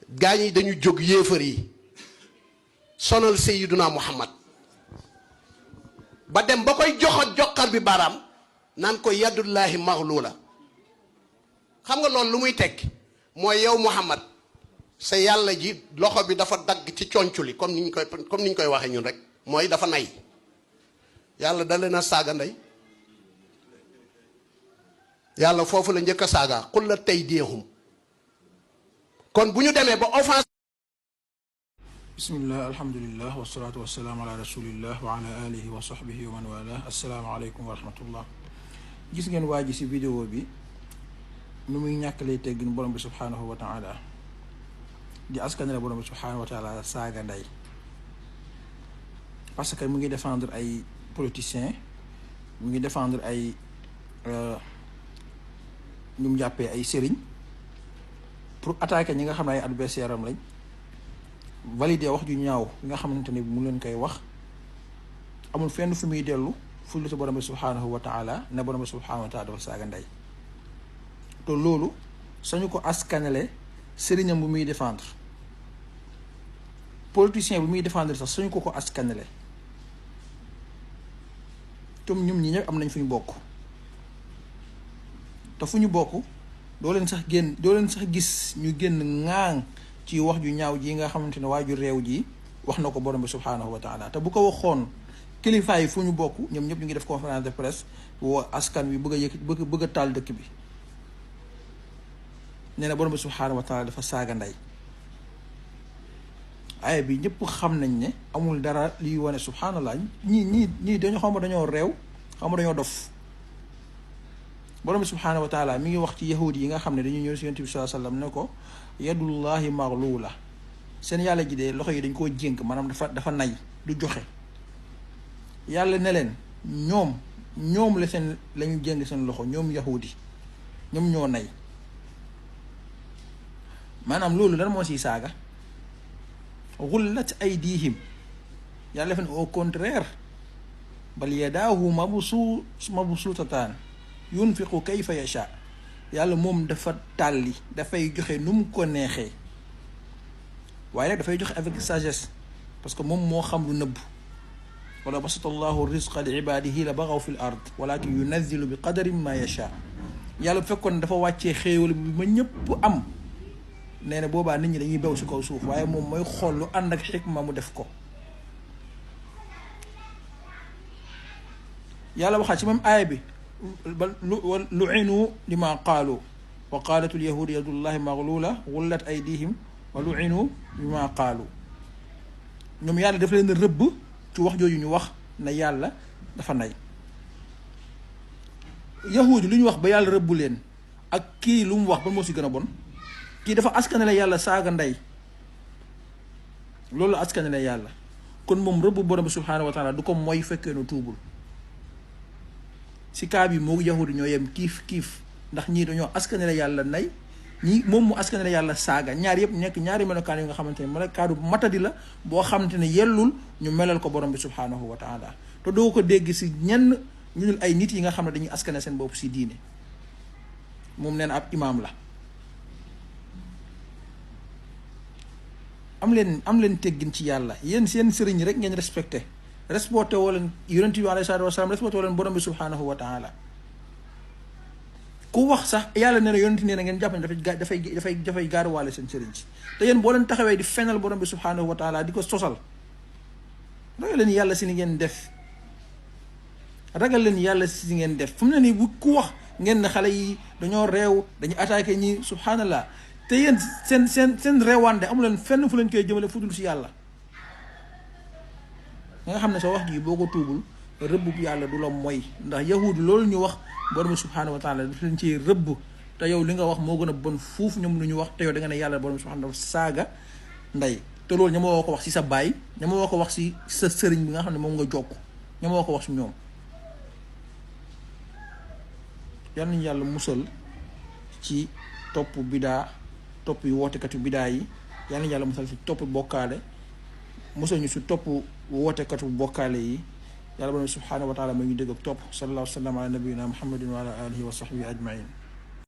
gaañ yi dañu jóg yéefar yi sonal Sayyiduna Muhammad ba dem ba koy joxar bi baaraam naan ko yadullahi maghlula xam nga loolu lu muy tekki mooy yow Muhammad sa yàlla ji loxo bi dafa dagg ci concu li comme niñ koy waxee ñun rek mooy dafa nay yàlla da leen a saaga ndey yàlla foofu la njëkk a saaga xul la tey deexum kon bu ñu demee ba offense. bismillah alhamdulillah wasalaatu wasalaamu ala rasulillah wa ala alihi wa sahbihi wa man wala assalaamu aleykum wa rahmatullah. gis ngeen waa ji si vidéo bi nu muy ñàkkalee teggin borom bi subhaanahu wa taala di askanale borom bi subhaanahu wa taala saaga ndey parce que mu ngi défendre ay politiciens mu ngi défendre ay ñu mu jàppee ay sëriñ pour attaquer ñi nga xam ne ay adversaire am lañ valider wax ju ñaaw nga xamante ni mu leen koy wax amul fenn fu muy dellu fu lu si borom bi subhaanahu wa taala ne borom bi subhaanahu wa taala dafa saaga ndey te loolu sañu ko askanale sëriñam bu muy défendre politicien bu muy défendre sax sañu ko askanale tom ñum ñi ñëpp am nañ fu ñu bokk te fu ñu bokk doo leen sax gis ñu génn ŋaang ci wax ju ñaaw ji nga xamante ne waaju réew ji wax na ko borom bi subhaanahu wa taala te bu ko waxoon kilifa yi fu ñu bokk ñoom ñëpp ñu ngi def conférence de presse woo askan wi bëgg a taal dëkk bi nee na borom bi subhaanahu wa taala dafa saaga ndey aaya bi ñëpp xam nañ ne amul dara liy wane subhaanallah ñii dañoo xam dañoo réew xam dañoo dof borom bi subhaanahu wa taala mi ngi wax ci yahudi yi nga xam ne dañuy ñëw si yonent bi sallallahu alayhi wasallam ne ko yadullahi maghlula seen yàlla ji de loxo yi dañ koo jénk maanaam dafa nay du joxe yàlla ne leen ñoom lañu jéng seen loxo ñoom yahudi ñoom ñoo nay maanaam loolu lan moo siy saaga ghullat aydihim yàlla def ne au contraire bal yadaahu mabsuutataan yunfiqu kayfa yasha yàlla moom dafa tàlli dafay joxe nu mu ko neexee waaye nag dafay joxe avec sagesse parce que moom moo xam lu nëbb wala basata allahu rizqa li ibadihi la baxaw fi l ard walakin yunazilu bi qadarin ma yasha yàlla bu fekkoon dafa wàccee xéewal bi ma ñëpp am nee na boobaa nit ñi dañuy bew si kaw suuf waaye moom mooy xool lu ànd ak xikma mu def ko yàlla waxaat ci même aaya bi lu'inu lima qaalu wa qaalat alyahudu yadullahi maghlula ghullat aydihim wa lu'inu lima qaalu ñoom yàlla dafa leen rëbb ci wax jooju ñu wax na yàlla dafa nay yahudi lu ñu wax ba yàlla rëbbu leen ak kii lu mu wax ba moo si gën a bon kii dafa askanale yàlla saaga ndey loolu askanale yàlla kon moom rëbb borom bi subhaanahu wa taala du ko mooy fekkee nu tuubul si kaa bi moo yahudi ñoo yem kiif ndax ñii dañoo askanale yàlla nay ñii moom mu askanale yàlla saaga ñaar yëpp nekk ñaari melokaan yi nga xamante ne melokaanu matadi la boo xamante ne yellul ñu melal ko borom bi subhaanahu wa taala te doo ko dégg si ñenn ñu dul ay nit yi nga xam ne dañuy askane seen bopp si diine moom nee na ab imaam la am leen teggin ci yàlla yéen seen sëriñ rek ngeen respecté woo leen yonent bi alayhi salaatu wasalaam respecté woo leen borom bi subhaanahu wa taala ku wax sax yàlla nee na yonent nee na ngeen jàpp ne dafay gaaruwaale seen sëriñ si te yéen boo leen taxawee di fenal borom bi subhaanahu wa taala di ko sosal ragal leen yàlla si li ngeen def fu mu ne nii bu ku wax ngeen ne xale yi dañoo réew dañu attaqué ñi subhaanallah te yéen seen reewande amu leen fenn fu leen koy jëmale fu dul si yàlla nga xam ne sa wax ji boo ko tuubul rëbb bu yàlla du la mooy ndax yahudi loolu ñu wax borom subhaanahu wa taala daf leen ci rëbb te yow li nga wax moo gën a bon fuuf ñoom lu ñu wax te yow da nga ne yàlla borom subhaanahu dafa saaga ndey te loolu ña ma woo ko wax si sa baay ña ma woo ko wax si sa sëriñ bi nga xam ne moom nga jokk ña ma woo ko wax si ñoom yal nañu yàlla musal ci topp bidaa topp yi wootekatu bidaa yi yal nañu yàlla musal ci topp bokkaale musal ñu si topp wootekatu bokkaale yi yàlla borom subhaanahu wa taala ma ñu dégg ak topp sallallahu alayhi wa sallam ala nabiyina muhammadin wa ala alihi wa sahbihi ajmain